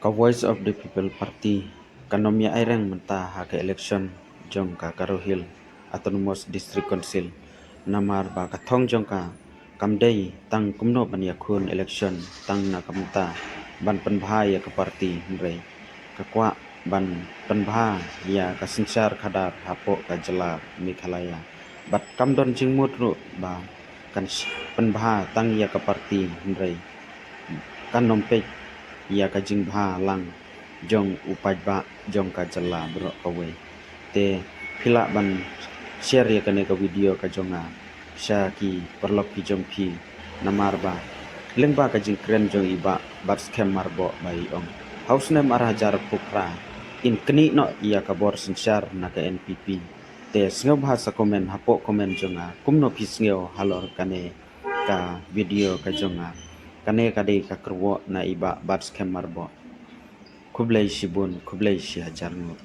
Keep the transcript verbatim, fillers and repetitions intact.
Ka Voice of the People Party kan ym ïa aireng mynta ha ka election jong ka Garo Hills Autonomous District Council, namar ba ka thong jong ka kam dei tang kumno ban ïakhun election tang na ka bynta ban pynbha ïa ka party, hynrei ka kwah ban pynbha ïa ka synshar khadar hapoh ka jylla Meghalaya. Bad kam don jingmut ruh ba kan sh-, pynbha tang ïa ka party, hynrei kan ym peit ïa ka jingbha lang jong u paidbah jong ka jylla baroh kawei. Te phi lah ban share ïa kane ka video ka jong nga sha ki paralok ki jong phi, namar ba lyngba ka jingkren jong i Bah Batskhem Myrboh ba i ong ha u snem ar hajar arphew phra in knieh noh ïa ka bor synshar na ka N P P. Te sngewbha sa comment hapoh comment jong nga kumno phi sngew halor kane ka video ka jong nga. Kane ka dei ka kyrwoh na i Bah Batskhem Myrboh. Khublei shibun, khublei shi hajar nguh.